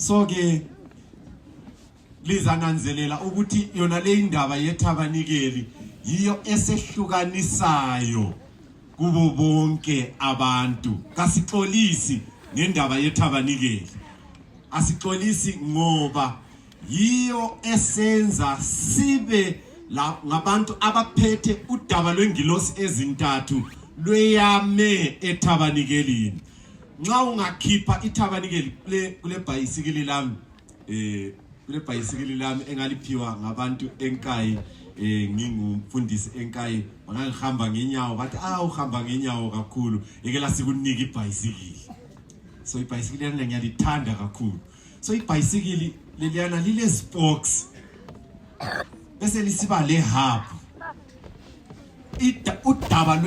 So ke lizananzelela ukuthi yona le indaba yethabanikeli yiyo esehlukanisayo kubo bonke abantu. Kasixolisi ngendaba yethabanikeli. Asixolisi ngoba yiyo esenza sibe ngabantu abaphethe udaba lwengilosi ezintathu lweyame ethabanikelini. Nxa ungakhipha ithabanikeli kule bhayisikili lami kule bhayisikili lami engaliphiwa ngabantu enkayi ngingumfundisi enkayi ngihamba ngenyawo bathi uhamba ngenyawo kakhulu ekela sikunika ibhayisikili. So ibhayisikili lana ngiyalithanda kakhulu. So ibhayisikili leliyana lile spokes bese lisiba le hub. Udaba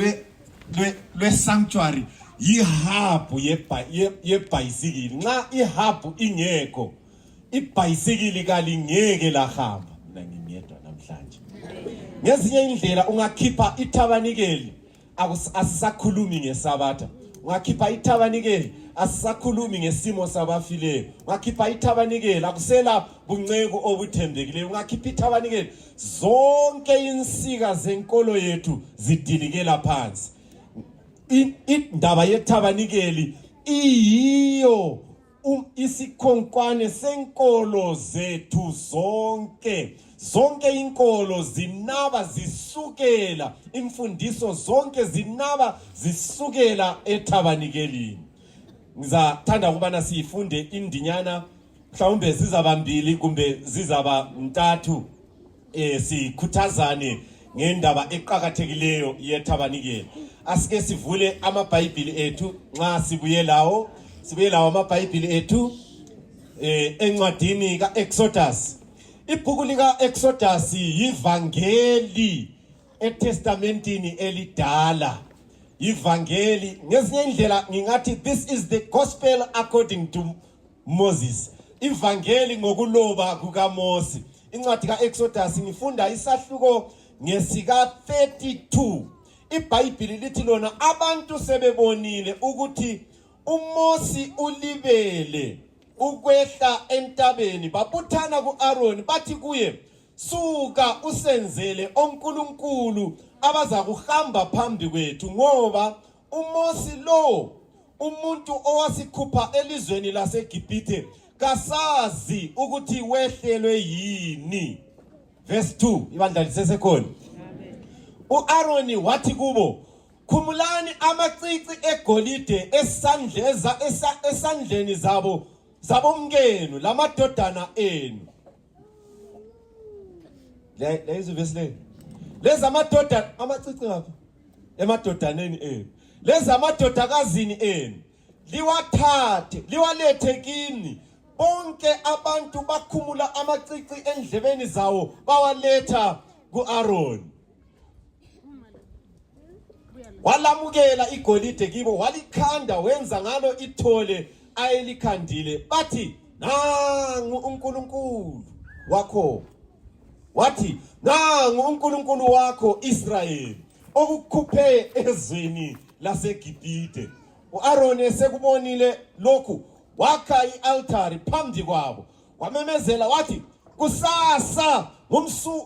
lwe sanctuary yihub yebhayisikili. Nxa ihub ingekho ibhayisikili kalingeke lahamba. Mina ngimyedwa namhlanje. Ngezinye indlela ungakhipha ithabanikeli asisakhulumi ngesabatha. Ungakhipha ithabanikeli asisakhulumi ngesimo sabafileyo. Ungakhipha ithabanikeli akusela bunceku obuthembekileyo. Ungakhipha ithabanikeli zonke insika zenkolo yethu zidilikela phansi. Indaba yethabanikeli iyiyo isikhonkwane senkolo zethu zonke inkolo zinaba zisukela imfundiso zonke zinaba zisukela ethabanikelini. Ngizathanda ukubana sifunde indinyana mhlawumbe zizaba mbili kumbe zizaba ntathu sikhuthazane ngendaba eqhakathekileyo yethabanikeli. Asike sivule amabhayibhili ethu nxa sibuye lawo amabhayibhili ethu encwadini kaExodus. Ibhuku lika Exodus yivangeli eTestamentini elidala. Yivangeli ngezinye indlela ngingathi this is the gospel according to Moses. Ivangeli ngokuloba kukaMose. Incwadi kaExodus ngifunda isahluko ngesika 32. IBhayibhili lithi lona abantu sebebonile ukuthi uMose ulibele ukwehla entabeni babuthana kuAaron bathi kuye suka usenzele onkulunkulu abaza kuhamba phambi kwethu ngoba uMose lo umuntu owasikhupha elizweni laseGibhithe kasazi ukuthi wehlelwe yini. Verse 2 ibandla lisesekhona. uAaron wathi kubo khumulani amacici egolide esandleni zabomkenu lamadodana enu. Lezo verse leza amadoda amacici ngapha emadodaneni enu leza amadodakazini enu liwathathe liwalethe kimi. Bonke abantu bakhumula amacici endlebeni zawo bawaletha kuAaron. Walamukela igolide kibo walikhanda wenza ngalo ithole ayelikhandile. Bathi nangu uNkulunkulu wakho. Wathi nangu uNkulunkulu wakho Israyeli okukhuphe ezweni laseGibhithe. uAaron esekubonile lokhu wakha ialtari phambi kwabo. Wamemezela wathi kusasa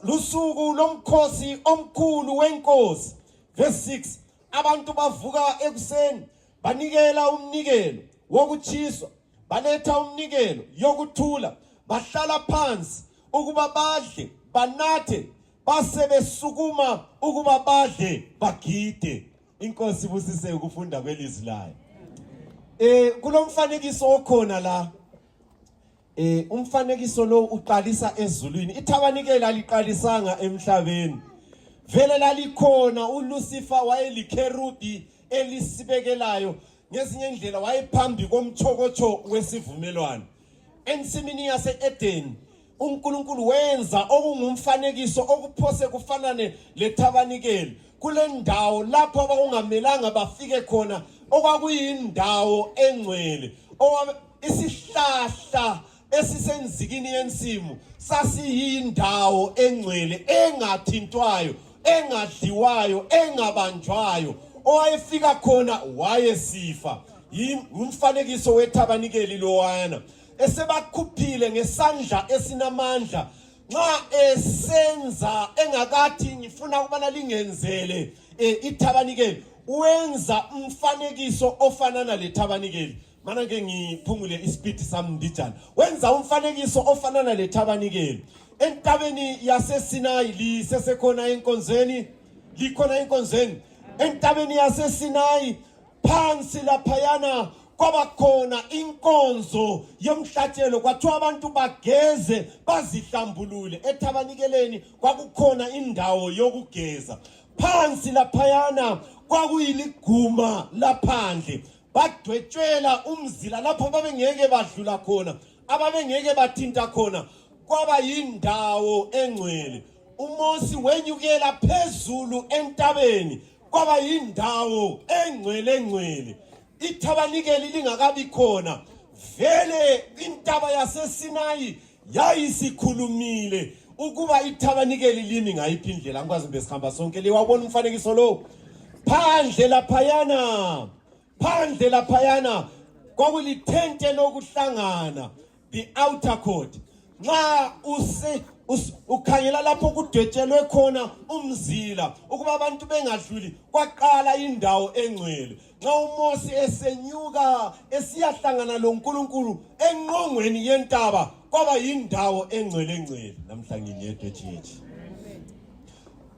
lusuku lomkhosi omkhulu wenkosi. Verse 6 abantu bavuka ekuseni banikela umnikelo wokuchiswa baletha umnikelo yokuthula bahlala phansi ukuba badle banathe base besukuma ukuba badle bagide. Inkosi busise ukufunda kwelizwi layo. Kulomfanekiso okhona la umfanekiso lo uqalisa ezulwini. Ithabanikeli aliqalisanga emhlabeni. Vele lalikhona uLucifer wayelikherubi elisibekelayo ngezinye indlela wayephambi komchokocho wesivumelwano. Ensimini yase-Eden uNkulunkulu wenza okungumfanekiso okuphose kufanane lethabanikeli. Kule ndawo lapho abakungamelanga bafike khona okwakuyindawo engcwele. Isihlahla esisenzikini yensimu sasiyindawo engcwele engathintwayo engadliwayo engabanjwayo. Owayefika khona wayesifa. Umfanekiso wethabanikeli lowana. esebakhuphile ngesandla esinamandla nxa esenza engakathi ngifuna ukubana lingenzele ithabanikeli wenza umfanekiso ofanana lethabanikeli. Mana ke ngiphungule ispeed sami mbijana. Wenza umfanekiso ofanana lethabanikeli. Entabeni yaseSinayi lisesekhona enkonzweni, likhona enkonzweni. Entabeni yaseSinayi phansi laphayana kwaba khona inkonzo yomhlatshelo, kwathiwa abantu bageze bazihlambulule. Ethabanikeleni kwakukhona indawo yokugeza. Phansi laphayana kwakuyiliguma laphandle, badwetshela umzila lapho babengeke badlula khona, ababengeke bathinta khona, kwaba yindawo engcwele. uMosi wenyukela phezulu entabeni, kwaba yindawo engcwele. Ithabanikeli lingakabi khona, vele intaba yaseSinayi yayisikhulumile ukuba ithabanikeli limi ngayiphi indlela. Angikwazi besihamba sonke liwabona umfanekiso lo. Phandle laphayana kwakulithente lokuhlangana, the outer court. Nxa ukhangela lapho kudwetshelwe khona umzila ukuba abantu bengadluli, kwaqala indawo engcwele. Nxa uMosi esenyuka esiyahlangana loNkulunkulu enqongweni yentaba, kwaba yindawo engcwele. Namhla ngiyedwa echichi.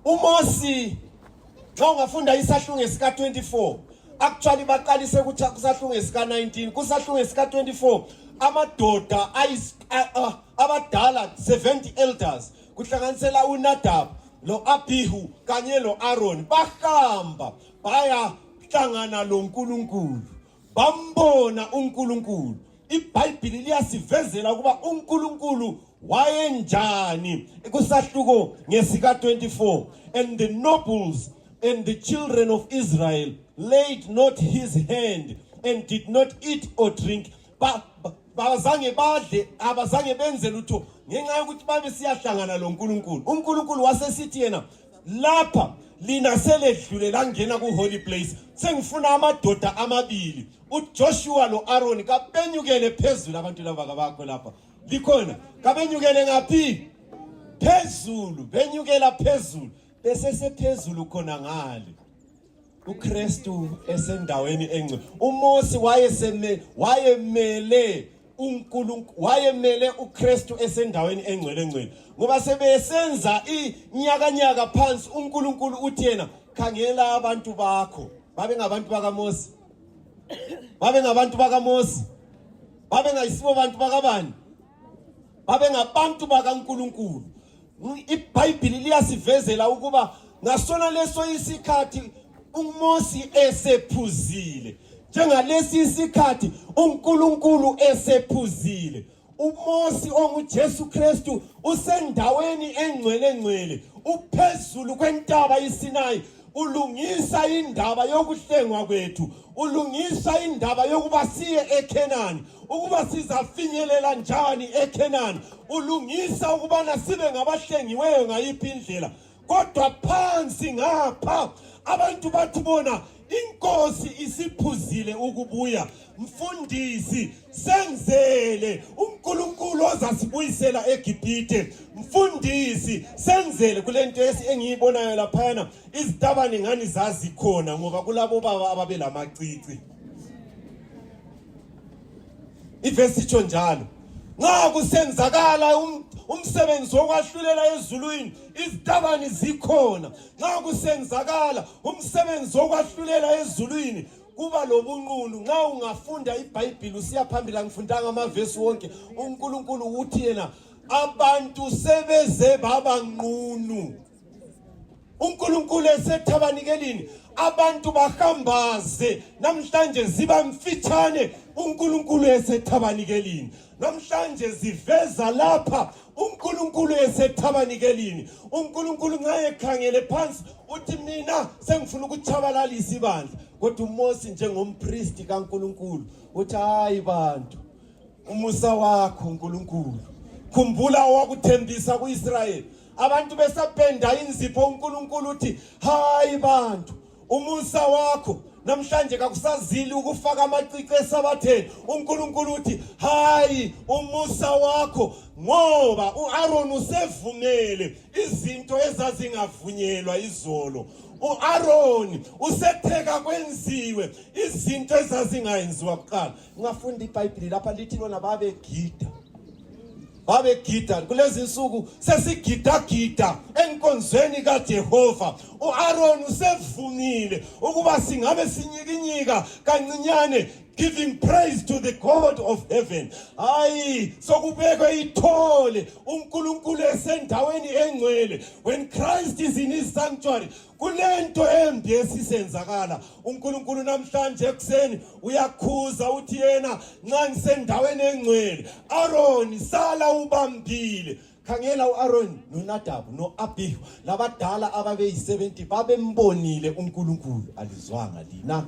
uMosi nxa ungafunda isahlungu esika 24, actually baqalise ukuthi kusahlungu esika 19, kusahlungu esika 24 amadoda abadala 70 elders kuhlanganisela uNadab lo Abihu kanye lo Aaron bahamba baya hlangana loNkulunkulu, bambona uNkulunkulu. iBhayibheli liyasivezela ukuba uNkulunkulu wayenjani kusahluko ngesika 24. And the nobles and the children of Israel laid not his hand and did not eat or drink. Bazange badle, abazange benze lutho ngenxa yokuthi babe siyahlangana loNkulunkulu. uNkulunkulu wasesithi yena, lapha lina seledlule langena ku holy place, sengifuna amadoda amabili, uJoshua lo Aaron, kabenyukele phezulu. Abantu laba kabakho lapha likhona, kabenyukele ngaphi? Phezulu, benyukela phezulu. Bese sephezulu khona ngale uKristu esendaweni engcwele. uMosi wayemele uNkulunkulu, wayemele uKristu esendaweni engcwele. Ngoba sebesenza inyakanyaka phansi, uNkulunkulu uthi yena, khangela abantu bakho. Babengabantu bakaMosi, babengabantu bakaMosi, babengayisibo bantu bakabani, babengabantu bakaNkulunkulu. iBhayibheli liyasivezela ukuba ngasona leso isikhathi uMosi esephuzile, njengalesi isikhathi uNkulunkulu esephuzile. uMosi onguJesu Kristu usendaweni engcwele, uphezulu kwentaba iSinayi, ulungisa indaba yokuhlengwa kwethu, ulungisa indaba yokuba siye eKhenani, ukuba sizafinyelela njani eKhenani, ulungisa ukubana sibe ngabahlengiweyo ngayiphi indlela. Kodwa phansi ngapha abantu bathi bona inkosi isiphuzile ukubuya. Mfundisi, senzele uNkulunkulu ozasibuyisela eGibhithe. Mfundisi, senzele kulento engiyibonayo laphayana, izitabane ngani zazikhona ngoba kulabo baba ababelamacici. Ivesi itsho njalo, nxa kusenzakala umsebenzi wokwahlulela ezulwini, izitabane zikhona. Nxa kusenzakala umsebenzi wokwahlulela ezulwini, kuba lobunqunu. Nxa ungafunda iBhayibheli usiya phambili, angifundanga amavesi wonke, uNkulunkulu uthi yena abantu sebeze babanqunu. uNkulunkulu esethabanikelini abantu bahambaze, namhlanje ziba mfitshane uNkulunkulu esethabanikelini. Namhlanje ziveza lapha uNkulunkulu esethabanikelini. uNkulunkulu nxa ekhangele phansi uthi mina sengifuna ukuchabalalisa ibandla. Kodwa uMosi njengompristi kaNkulunkulu uthi hayi bantu, umusa wakho uNkulunkulu, khumbula owakuthembisa kuIsrayeli. Abantu besapenda inzipho, uNkulunkulu uthi hayi bantu, umusa wakho namhlanje kakusazili ukufaka amacici esabatheni. uNkulunkulu uthi hayi umusa wakho, ngoba uAaron usevumele izinto ezazingavunyelwa izolo. uAaron usetheka kwenziwe izinto ezazingayenziwa kuqala. Ngafunda iBhayibheli lapha lithi lona babegida kulezi insuku sesigida enkonzweni kaJehova. uAaron usevumile ukuba singabe sinyikinyika kancinyane, giving praise to the God of heaven. Hayi sokubekwe ithole uNkulunkulu esendaweni engcwele. When Christ is in his sanctuary, kulento embi esisenzakala. uNkulunkulu namhlanje ekseni uyakhuza uthi yena nxa ngisendaweni engcwele, Aaron sala ubambile. Khangela uAaron noNadabu noAbihu labadala ababeyi70 babembonile uNkulunkulu, alizwanga lina.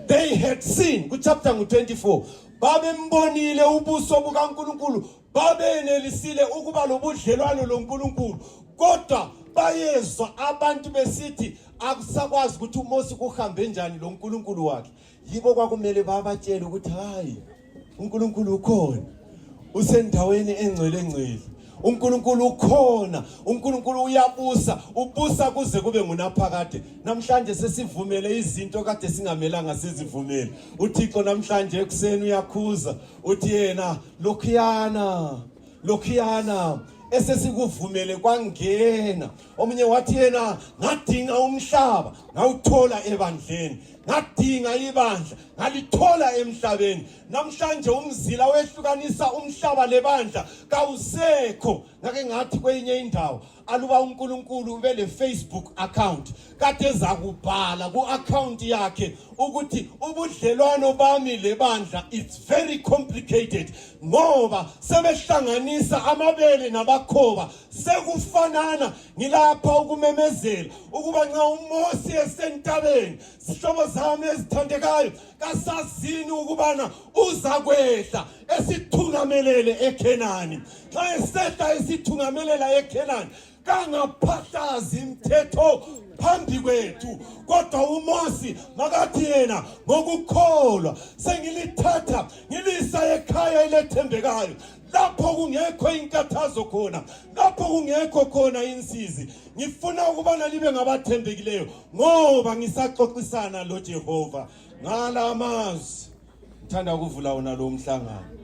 They had seen, chapter 24, babembonile ubuso bukaNkulunkulu, babenelisile ukuba lobudlelwano loNkulunkulu, kodwa bayezwa abantu besithi akusakwazi ukuthi uMose kuhambe njani loNkulunkulu wakhe. Yibo kwakumele babatshele ukuthi hayi uNkulunkulu ukhona, usendaweni engcwele. uNkulunkulu ukhona, uNkulunkulu uyabusa, ubusa kuze kube ngunaphakade. Namhlanje sesivumele izinto kade singamelanga sizivumele. uThixo namhlanje ekseni uyakhuza uthi yena lokhiyana esesikuvumele kwangena. Omunye wathi yena ngadinga umhlaba ngawuthola ebandleni, ngadinga ibandla ngalithola emhlabeni. Namhlanje umzila wehlukanisa umhlaba lebandla kawusekho. Ngake ngathi kwenye indawo aluba uNkulunkulu ube le Facebook account, kade zakubhala ku account yakhe ukuthi ubudlelwano bami lebandla it's very complicated, ngoba sebehlanganisa amabele nabakhoba. Sekufanana ngilapha ukumemezela ukuba nxa uMose esentabeni, sihlobo zami ezithandekayo, kasazini ukubana uzakwehla esithungamelele eKhenani. Xa esehla esithungamelela eKhenani, kangaphathazi imithetho phambi kwethu, kodwa uMose makathi yena ngokukholwa sengilithatha ngilisa ekhaya elethembekayo, lapho kungekho inkathazo khona, lapho kungekho khona insizi. Ngifuna ukubana libe ngabathembekileyo, ngoba ngisaxoxisana loJehova ngala amazwi. Ngithanda ukuvula wona lo mhlangano.